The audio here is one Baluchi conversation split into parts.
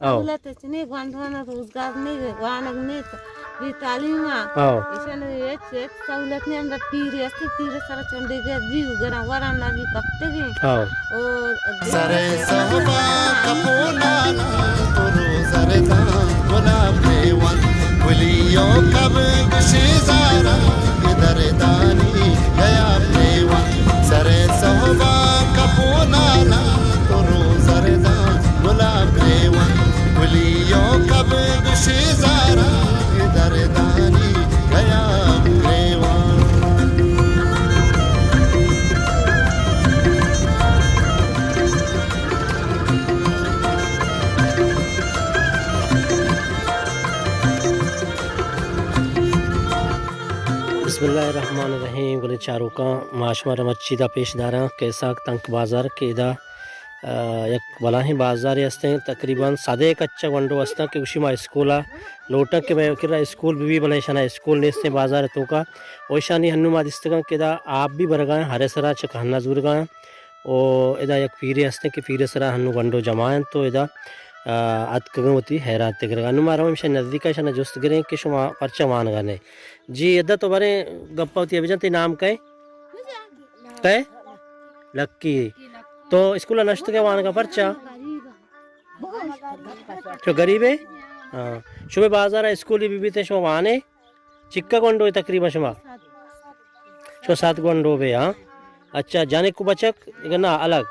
او۔ سہولت ہچ نے، گونڈوانا روزگار نے، وانگ نے، بے تعلیم آ۔ او۔ ایشان ہچ، ہچ سہولت نے، ہمدا پیرے است، پیرے سرا چنڈے گئے، بی گرا ورا نہ بی کپتے گئے۔ او۔ اور سرے سہبا کپونا تو روزر دان گلاب دیوان، گلیو کب گشی زارا ادر دانی گیا دیوان۔ سرے سہبا کپونا تو روزر دان گلاب ریوان، گلیو کب گشی زارا دردانی گیا ریوان۔ بسم اللہ الرحمن الرحیم۔ گلیں چاروکاں، ما شمارا مرچی دا پیش داراں کیساک تنک بازار کہ ادا آ، یک بلاہیں بازارے ہستیں، تقریباً سدے کچ ءَ گونڈو ہستاں کہ گوشی ما اسکول ءَ لوٹاں کہ مئے کرا اسکول بہ بی، بلے ایشانا اسکول نیستیں بازار ءِ توکا۔ و ایشانی ہنو ما دیستگاں کہ ادا آپ بھی برگا ایں، ہرے سرا چہ کہنا زورگا ایں۔ و ادا یک پیرے ہستیں کہ پیرے سرا ہنو گونڈو جمع انت و ادا، آ، اتکگاں وتی حیرات گرگا۔ ہنو ما رواں ایشانی نزدیکا، ایشانا جست گریں کہ شما پرچا وانگا نئے۔ جی ادا تو باریں گپا وتی بجن، تئی نام کئے؟ کئے؟ لکی۔ تو اسکول ءَ نشتگ ئے وانگ ءَ پرچا؟ چو غریب ئے؟ ہاں۔ شمے بازار ءَ اسکولے بہ بیت، شما وان ئے؟ چکا گونڈو ئے تقریباً شما؟ شما سات گونڈو بے، ہاں؟ اچھا، جنک و بچک؟ اگہ نا، الگ۔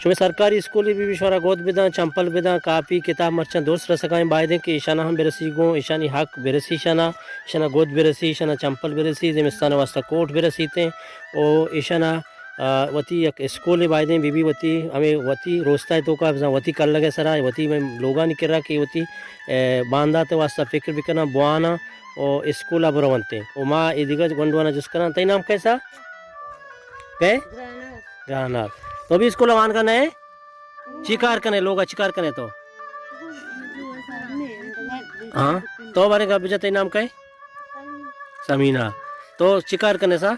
شمے سرکاری اسکولے بہ بی، شمارا گد بداں، چمپل بداں، کاپی، کتاب مرچاں درست رسگا ایں، بایدیں کہ ایشانا ہم برسی گوں، ایشانی حق برسی ایشانا، ایشانا گد برسی، ایشانا چمپل برسی، زمستان ءِ واسطہ کوٹ برسیتیں، او ایشانا، آ، وتی یک اسکولے بایدیں بہ بی، وتی ہمے وتی روستائے توکا بزاں وتی کلگے سرا، وتی ہمے لوگانی کرا کہ وتی، اے، باندات ءِ واسطہ فکر بکناں، بواناں، او اسکول ءَ برونتیں۔ او ما اے دگہ گونڈوانا جست کناں، تئی نام کئے سا؟ کئے؟ گراناک۔ تو بھی اسکول ءَ وانگا نئے؟ چی کار کنے؟ لوگا چی کار کنے تو؟ ہاں؟ تو بارے گپ بجن، تئی نام کئے؟ سمینا۔ تو چی کار کنے سا؟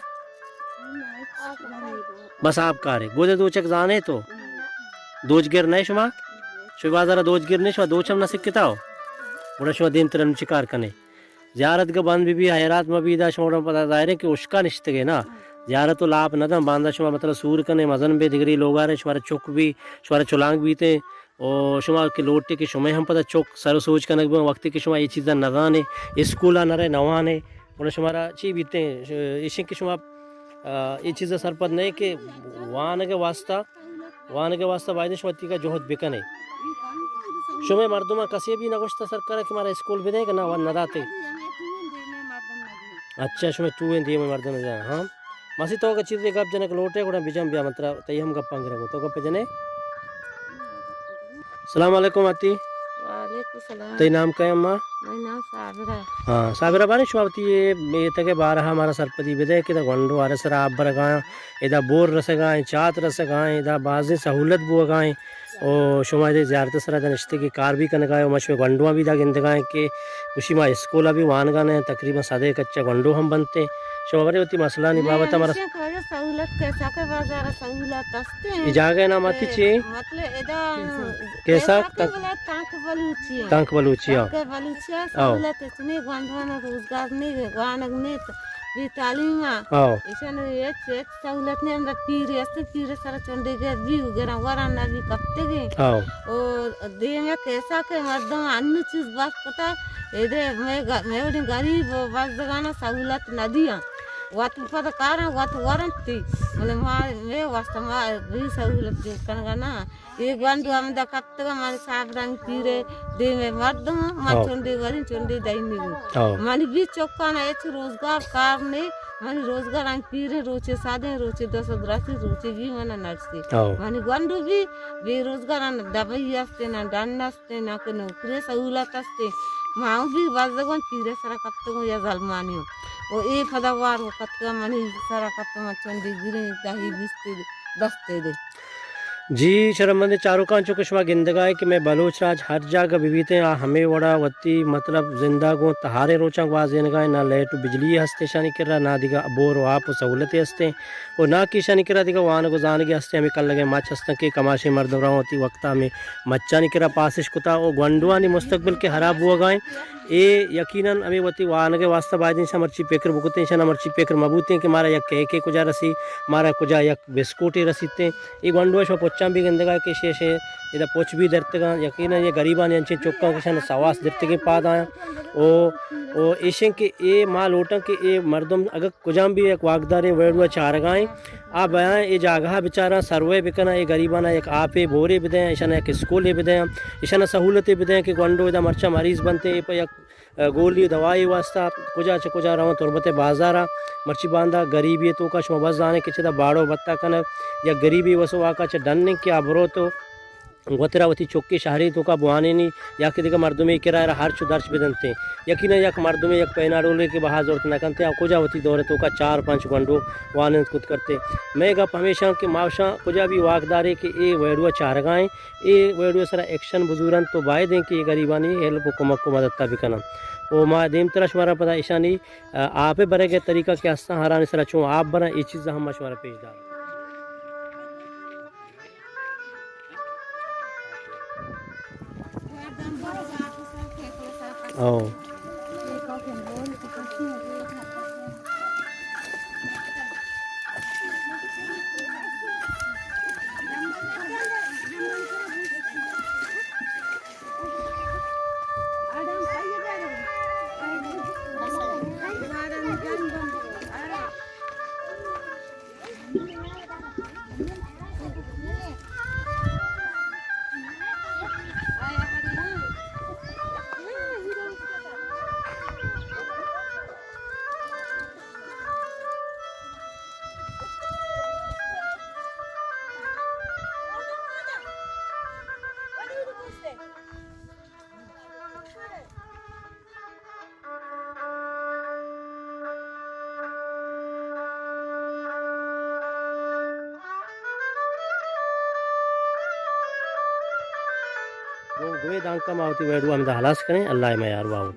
بس آپ کارے۔ گودے دوچگ زانے تو؟ دوچگر نئے شما؟ شما بازارا دوچگر نئے، شما دوچ ہم نہ سکتا ہو؟ گڑا شما دیمترا چی کار کنے؟ زیارت گہ بند بہ بی، حیرات مہ بی، دا شما گڑا پدا ظاہر ہے کہ اشکا نشتگے نا۔ زیارت و لاپ نہ داں، باندا شما مطلب سور کنے، مزن بے، دگری لوگارے، شمارا چک بی، شمارا چلانک بیتے، او شما کہ لوٹے کہ شمے ہم پدا چک سر و سوج کنگ بی، وقتی کہ شما اے چیزاں نہ زانے، اسکولا نہ رے، نہ وانے، گڑا شمارا چی بیتے؟ ایشیں کہ شما، آ، اے چیزا سرپد نئے کہ وانگ واسطہ وانگ ءِ واسطہ باید انت شما وتیگا جہد بکنے۔ شمے مردماں کسے بھی نہ گوشتہ سرکار ءَ کہ مارا اسکول بدے کہ نہ، وت نہ داتے؟ اچھا، شمے ٹوئیں دیم ءِ مردم جان، ہاں۔ ماسی تو اگہ چیزے گپ جنگ لوٹے گڑا بجن بیا، من ترا تئی ہم گپاں گرگ ءَ، تو گپ جنے؟ السلام علیکم آتی۔ وعلیکم السلام۔ تئی نام کئے اما؟ منی نام صابرہ۔ ہاں، صابرہ بارے شما وتی اے میتگ ءِ بارہ ءَ مارا سرپدی بدے کہ ادا گونڈو ہر سرا آپ برگا ایں، ادا بور رسگا ایں، چات رسگا ایں، ادا بازیں سہولت بوگا ایں۔ او شما ادا زیارت ءِ سرا ادا نشتگے کار بھی کنگا ایں، او ما شمے گونڈواں بھی ادا گندگا ایں کہ گوشی ما اسکول ءَ بھی وانگا نہ ایں، تقریباً سدے کچ ءَ گونڈو ہم بنت ایں۔ شما بارے وتی مسئلہانی بابت ءَ مارا۔ سہولت کیسا کہ بازار سہولت است ایں۔ اے جاگہ ءِ نام آتی چی؟ مطلب ادا کیساک؟ کیساک تنک۔ تنک بلوچی۔ تنک بلوچی، ہاں۔ تنک بلوچی، ہاں۔ سہولت ہچ نے، گونڈوانا روزگار نے، وانگ نے، بے تعلیم آ۔ ہاں۔ ایشان ہچ، ہچ سہولت نے، ہمدا پیرے است، پیرے سرا چنڈے گئے، بی گرا ورا نہ بی کپتگیں۔ ہاں۔ اور دیم ءَ کیساک مردم انو چیز بس کتا، ایدے مئے گ-، مئے وڑیں غریب بزگانا سہولت نہ دیاں۔ وت پد کاراں، وت ورنتی، بلے ما، مئے واسطہ ما بی سہولت جوڑ کنگا نا۔ اے گونڈو ہمدا کپتگ، مارے صاحب رنگ پیرے دیم ءِ مردم، ما ہاں۔ چنڈے وریں، چنڈے دئینی۔ ہاں۔ منی بی چکانا ہچ روزگار کار نے، منی روزگار ہم پیریں، روچے سادیں، روچے دو سد رسی، روچے بی منا نرسی۔ ہاں۔ منی گونڈو بی بے روزگار آں، دبئی است، نہ ڈن است، نہ کہ نوکری سہولت است۔ ما ہم بی بزگوں پیرے سرا کپتگوں یا زلمانی۔ او اے پدا وار کپتگ، منی سرا کپتگ، من چنڈے گریں، دہی بیستے دستے دے۔ جی شرمندیں چاروکاں، چو کہ شما گندگا ئے کہ مئے بلوچ راج ہر جاگہ بہ بیتیں، آ ہمے وڑا وتی مطلب زندہ گوں تہاریں روچاں گوازینگا ایں، نہ لائٹ و بجلی ہست ایشانی کرا، نہ دگہ بور و آپ و سہولتے ہستیں و نہ کہ ایشانی کرا دگہ وانگ و زانگے ہستیں۔ ہمے کلگیں مچ ہستاں کہ کماشیں مردم رواں وتی وقتا ہمے مچانی کرا پاسش کتا و گونڈوانی مستقبل کہ ہراب بوگا ایں، اے یقیناً ہمے وتی وانگ ء واستہ باید انت ایشاں مرچی پکر بکتیں، ایشاں مرچی پکر مہ بوتیں کہ مارا یک کیکے کجا رسی، مارا کجا یک بسکوٹے رسیتیں۔ اے گونڈو ء شما پچاں بی گندگا کہ ایشی ایشی ادا پچ بی درتگاں، یقیناً اے گریبانی انچیں چکاں کہ ایشاں سواس درتگیں پاد آیاں۔ او، او ایشیں کہ اے ما لوٹاں کہ اے مردم اگہ کجام بی یک واکداریں ویڈیو چارگا ایں، آ بیاں اے جاگہ ء بچاراں، سروے بکناں، اے گریباناں یک آپے بورے بدیاں، ایشاناں یک اسکولے بدیاں، ایشاناں سہولتے بدیاں کہ گونڈو ادا مرچاں مریض بنتے، اے پہ یک، ء، گولی دوائے واسطہ کجا چہ کجا رواں تربت ء بازار ء۔ مرچی باندا گریبی ء توکا شما بس زانے کہ چدا باڑو بتا کنگ، یک گریبی وسو واکا چہ ڈن انت کہ آ برو تو گوترا وتی چکے شہرے توکا بوانینی یا کہ دگہ مردمے کرا را ہرچ و درچ بدنتیں۔ یقیناً یک مردمے یک پیناڈولے کہ بہا زرت نہ کنتیں، آ کجا وتی دور توکا چار پنچ گونڈو وانینت کت کرتے۔ مئے گپ ہمیشاں کہ ماوشاں کجا بھی واکدارے کہ اے ویڈیو چارگائیں، اے ویڈیو سرا ایکشن بزورنت تو باید ایں کہ اے گریبانی ہیلپ و کمک و مدد تا بکنن۔ و ما دیمترا شمارا پدا ایشانی، آ، آپ برگ طریقہ کہ ہستاں، ہرانی سرا چون آپ برن، اے چیز ہم ما شمارا پیش دار۔ او۔ گوں گوئے دانکا ما وتی ویڈیو ہمدا ہلاس کنیں۔ اللہ ء میار باہوٹ۔